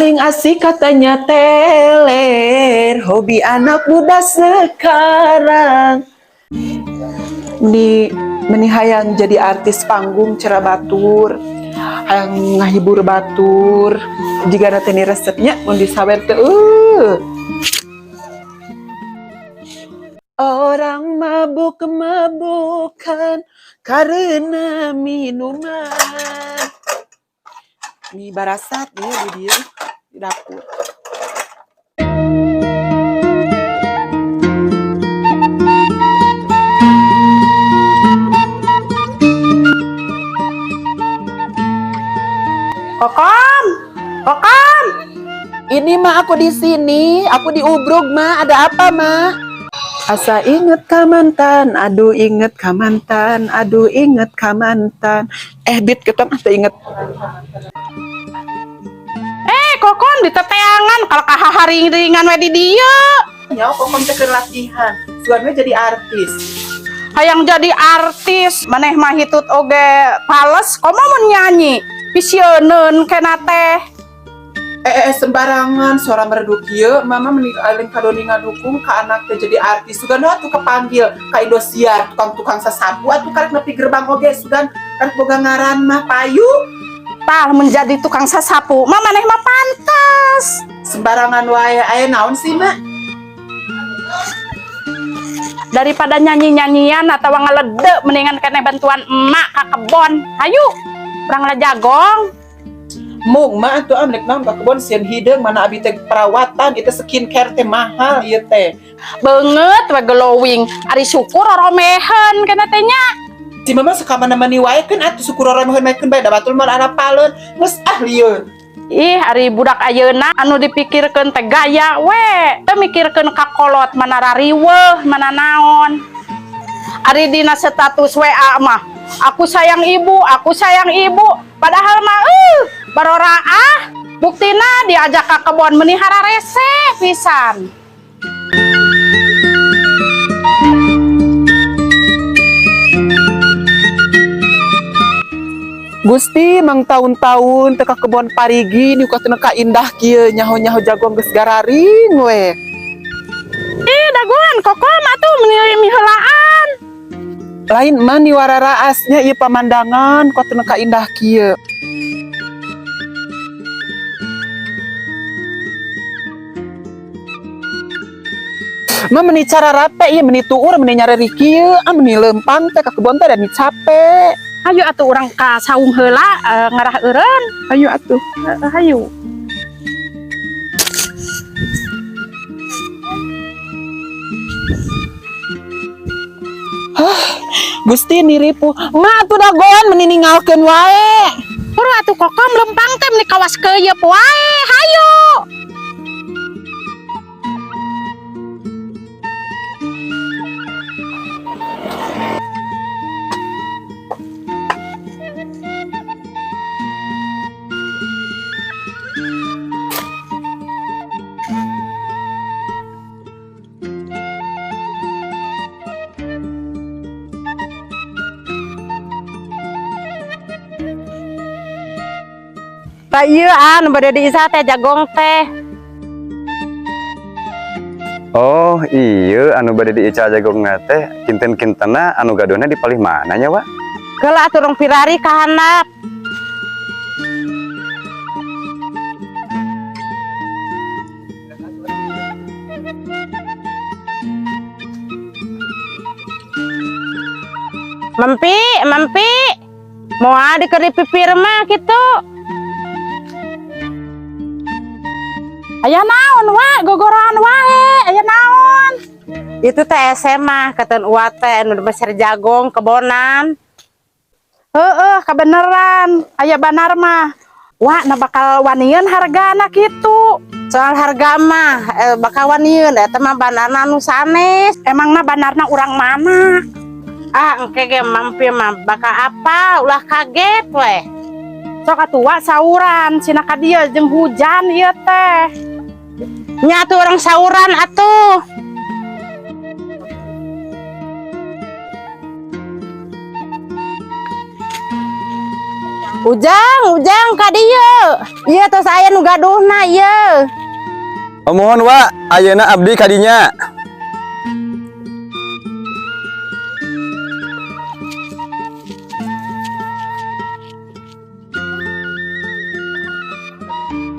Paling asik katanya teler, hobi anak muda sekarang. Meni meni hayang jadi artis panggung cara batur, hayang ngahibur batur. Jika nanti ini resepnya mun disawer teh. Orang mabuk-mabukan karena minuman. Mie barasat dia di dia di dapur. Kokom, Kokom. Ini mah aku di sini, aku di ubrug mah. Ada apa mah? Asa inget ka mantan, aduh inget ka mantan, aduh inget ka mantan. Eh bit ketong ah teu inget. Eh, Kokom diteteangan kalau kaharing-ringan we di dieu. Nyawa kokom teh keur latihan, sugan we jadi artis. Hayang jadi artis, maneh mah hitut oge pales, komo mun nyanyi. Pisieuneun kena teh. Eh, sembarangan suara merdu kieu, mama meni aling kadoni ngadukung ka anak teh jadi artis. Sugan we atuh kepanggil ka Indosiar, tukang-tukang sasapu atuh karek nepi gerbang oge sugan karek boga ngaran mah payu. Tah menjadi tukang sasapu, mah maneh mah pantes. Sembarangan wae, aya naon sih, Mak? Daripada nyanyi-nyanyian atau ngalede mendingan kena bantuan emak ka kebon. Hayu, urang lah jagong. Mung mah atuh ah nek naon ka kebon sieun hideung mana abi teh perawatan itu skincare teh mahal ieu teh. Beungeut we glowing, ari syukur oromehen kena teh nya. Si mama suka mana-mani wae keun atuh syukur oromeheun maekeun bae da batur mah ana paleun. Geus ah lieun. Ih, ari budak ayeuna anu dipikirkeun teh gaya we. Teu mikirkeun ka kolot mana rariweuh, mana naon. Ari dina status WA mah, aku sayang ibu, aku sayang ibu. Padahal mah baroraah. Buktina diajak ka kebon meni hararese pisan. Gusti mang tahun-tahun teu ka kebon parigi ni ka ka indah kieu nyaho-nyaho jagong geus gararing we. Ih, dagoan kokom atuh meni miheulaan. Lain mah ni wararaasnya ieu pamandangan kok ka indah kieu. Mah meni cara rape ieu meni tuur meni nyareri kieu ah meni lempang teh ka kebon teh da ni capek. Hayu atuh urang ka saung heula ngarah eureun. Ayo atuh. Hayu. Gusti niripu. Ma atuh dagoan meni ninggalkeun wae. Buru atuh kokom lempang teh meni kawas keuyeup wae. Hayu. Pak ieu an bade diisah teh jagong teh. Oh iya anu bade diical jagongna teh kinten-kintena anu gaduhna di palih mana nya wa? Keula atuh urang pirari ka handap. Mampi, mampi. Moal dikeuri pipir mah kitu. Aya naon wa gogoran wae, aya naon? Itu teh SMA katen uwa teh anu meser jagong kebonan. Heeh, kabeneran. Aya banar mah. Wah, na bakal wanian hargana kitu. Soal harga mah bakal wanian eta mah banarna nu sanes. Emangna banarna urang mana? Ah, engke ge mampi mah bakal apa? Ulah kaget weh. Sok atuh wa sauran sina ka dieu jeung hujan ieu teh. Nya atuh urang sauran atuh. Ujang, Ujang ka dieu. Ieu tos aya nu gaduhna ieu. Oh, muhun, Wa, ayeuna abdi kadinya.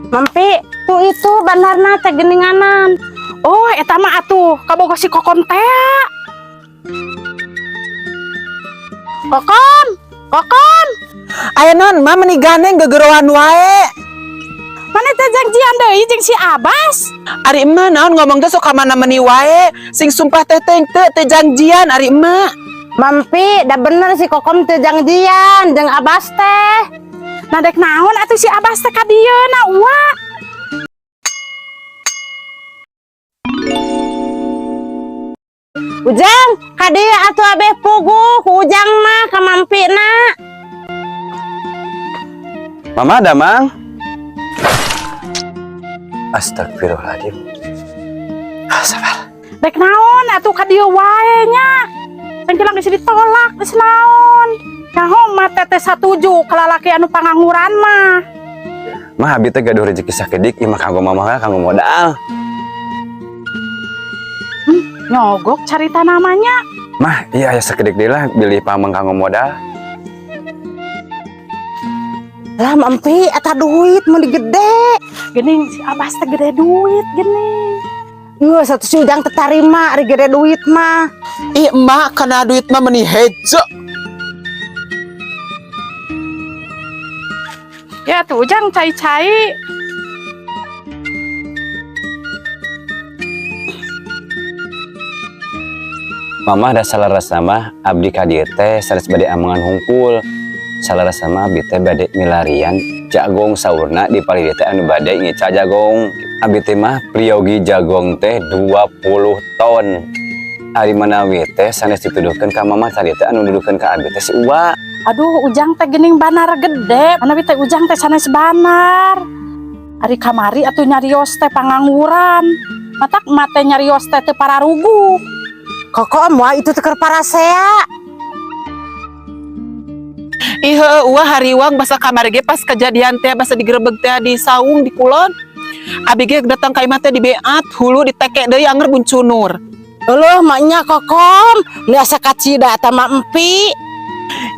Mampi, tuh itu bandarna teh geninganan. Oh, eta mah atuh kabogoh si Kokom teh. Kokom, Kokom. Aya naon, Ma, meni ganeng gegeroan wae. Mana teh janjian deui jeung si Abbas? Ari emak naon ngomong teh sok ka mana meni wae. Sing sumpah teh teh teu teu janjian ari emak. Mampi, da bener si Kokom teu janjian jeung Abbas teh. Nah, dek naon atuh si Abbas teh ka dieu na, Wa? Ujang, ka dieu atuh abeh puguh ku Ujang mah ka Mampi na. Mama damang. Astagfirullahaladzim. Ah, sabar. Dek naon atuh ka dieu wae nya. Sangkilang geus ditolak geus naon. Nyaho mah teteh satuju ka lalaki anu pangangguran mah. Mah, abi teh gaduh rezeki sakedik, ieu mah kanggo mama we, kanggo modal. Nyogok carita namanya. Mah, iya aya sakedik deui lah bilih pameng kanggo modal. Lah Mampi, eta duit mun gede. Geuning si Abbas teh gede duit geuning. Geus atuh si Ujang teh tarima ari gede duit mah. Ih, emak kana duit mah meni hejo. Ya tuh Ujang cai-cai. Mama da salarasna mah abdi ka dieu teh sanes bade amangan hungkul. Salarasna mah abdi teh bade milarian jagong, saurna di palih teh anu bade ngical jagong. Abdi teh mah priyogi jagong teh 20 ton. Ari manawi teh sanes dituduhkeun ka mama, tadi teh anu nuduhkeun ka abdi teh si Uwa. Aduh, Ujang teh geuning banar gede. Manawi teh Ujang teh sanes banar. Ari kamari atuh nyarios teh pangangguran. Matak mate nyarios teh teu pararuguh. Kokom wah itu teh keur parasea. Ih heueuh, Uwa hariwang basa kamari ge pas kejadian teh basa digerebeg teh di saung di kulon. Abi ge datang ka imah teh dibeat hulu ditekek deui anger buncunur. Euleuh maknya Kokom, nu asa kacida eta mah Empi.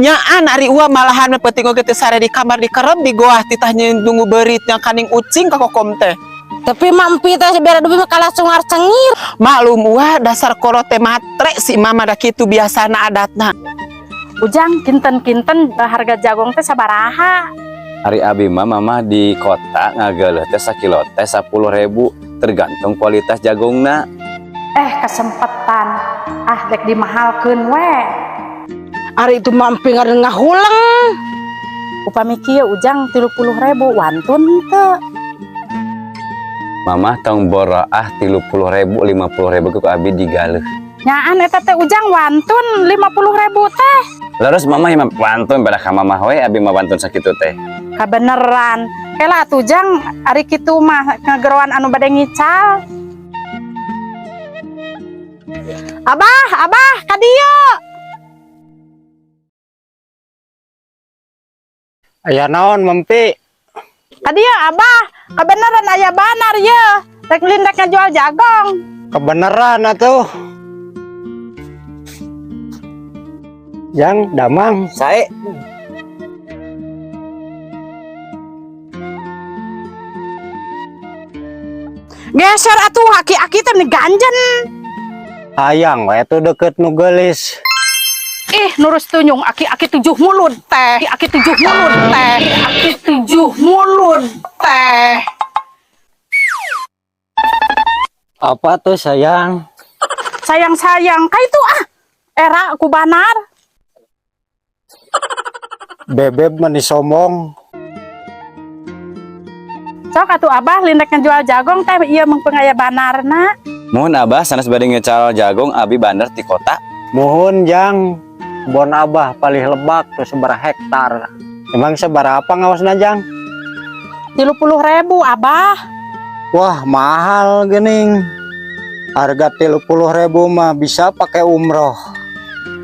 Nyaan ari Uwa malahan penting oge teu sare di kamar, dikerem di goah titah nunggu beurit yang kaning ucing ka Kokom teh. Tapi mah Empi teh bere duit mah kalah sungar cengir. Maklum, Uwa, dasar kolot teh matre si mama da kitu biasana adatna. Ujang, kinten-kinten harga jagong teh sabaraha? Ari abi mah, mama, di kota ngageuleuh teh sakilo teh 10.000 tergantung kualitas jagongna. Eh, kesempetan. Ah, dek dimahalkeun we. Ari itu mah Empi ngaran ngahuleng. Upami kieu Ujang 30.000 wantun teu? Mama tong boroah 30.000, 50.000 ku abi digaleuh. Nyaan eta teh Ujang wantun 50.000 teh. Terus mama ya wantun pada ka mama we, abi mah wantun sakitu teh. Kabeneran. Kela atuh Jang, ari kitu mah ngegeroan anu bade ngical. Abah, Abah, ka dieu. Aya naon, Mampi? Ka dieu, Abah, kabeneran aya banar ye. Rek lindek ngajual jagong. Kebenaran atuh. Yang damang. Sae. Geser atuh, aki-aki teh meni ganjen. Hayang we tuh deket nu geulis. Ih, nurus tunyung aki-aki tujuh mulut teh. Aki tujuh mulut teh. Aki tujuh mulut teh. Apa tuh, sayang? Sayang-sayang, ka itu ah. Era aku banar. Bebeb meni sombong. Sok atuh Abah lindek ngejual jagong teh ieu mung aya banarna. Muhun, Abah, sanes bade ngecal jagong, abi bandar ti kota. Muhun, Jang. Kebon Abah palih lebak tuh sabaraha hektar. Emang sabaraha ngawasna, Jang? 30.000, Abah. Wah, mahal gening. Harga 30.000 mah bisa pakai umroh.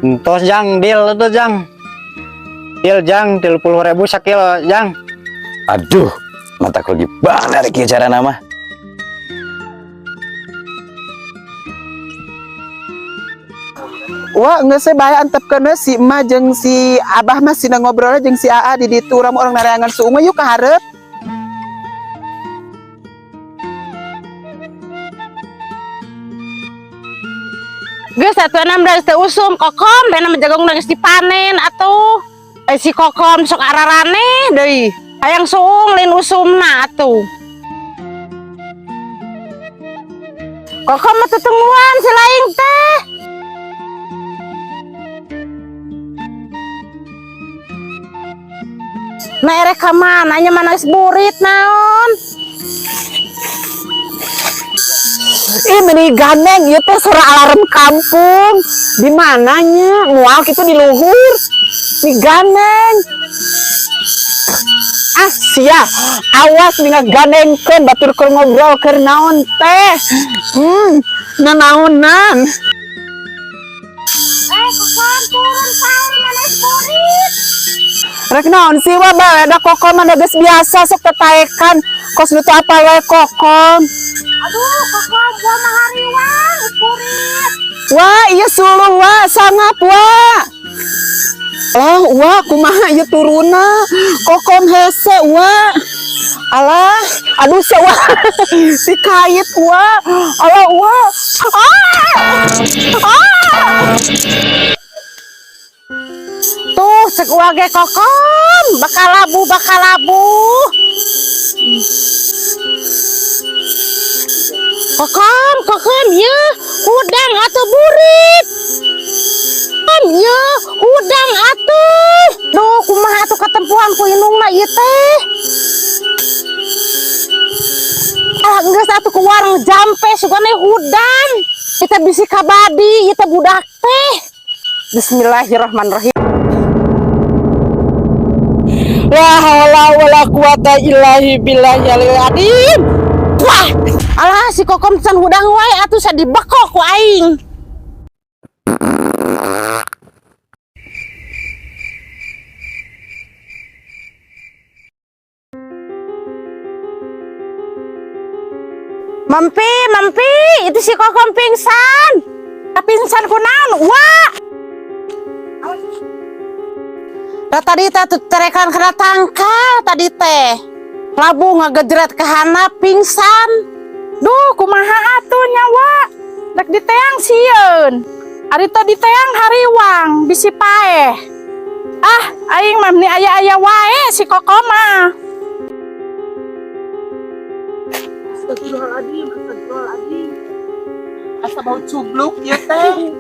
Entos, Jang, deal tuh, Jang. Il jang 30.000 sakilo jang. Aduh, mata rugi banget kieu carana mah. Wah, geus we bae antepkeun we si emak jeung si Abah mah sina ngobrol jeung si Aa di ditu, urang orang nareangan suung we, yuk ka hareup. Geus atuh enam geus teu usum Kokom, bena mah jagung geus dipanen atuh. Eh, si Kokom sok araraneh deui. Hayang suung lain usumna atuh. Kokom mah tetungguan si laing teh. Nah, erek ka mana nya, mana geus burit naon? Ih, meni gandeng ieu teh suara alarm kampung. Di mananya? Moal kitu di luhur. Ni gandeng. Ah, sia. Awas nih ngagandengkeun batur keur ngobrol keur naon teh. Nanaonan. Eh, Kokom turun paur, mana geus burit. Rek naon sih wa bae, da Kokom mah geus biasa sok tetaekan. Kos nu teu apal wae Kokom. Aduh, Kokom gua mah hariwang geus burit. Wah, iya suluh wa, sangap wa. Alah, wa, kumaha ieu turuna? Kokom hese wa. Alah, aduh sia wa. Si kait wa. Alah wa. Ah! Ah! Tuh, cek uang ge Kokom, bakal labuh, bakal labuh. Kokom, Kokom, ye, hudang atuh burit. Kokom, ye, hudang atuh. Duh, kumaha atuh katempuhan ku indungna ieu teh. Ah, geus atuh ku warung jampe sugane hudang. Kita bisi kabadi, ieu teh budak teh. Bismillahirrahmanirrahim. La haula wala quwata illa billahi aliyil azim. Wah, alah si Kokom can hudang wae atuh sa dibekok ku aing. Mampi, mampi, itu si Kokom pingsan. Pingsan kunaon? Wah. Lah tadi teh tuh terekan kena tangkal tadi teh. Labuh ngagejret ke hana pingsan. Duh, kumaha atuh nyawa? Rek diteang sieun. Ari teh diteang hariwang bisi paeh. Ah, aing mah ni aya-aya wae si Kokom mah. Astagfirullahaladzim, astagfirullahaladzim. Asa bau cubluk ieu teh.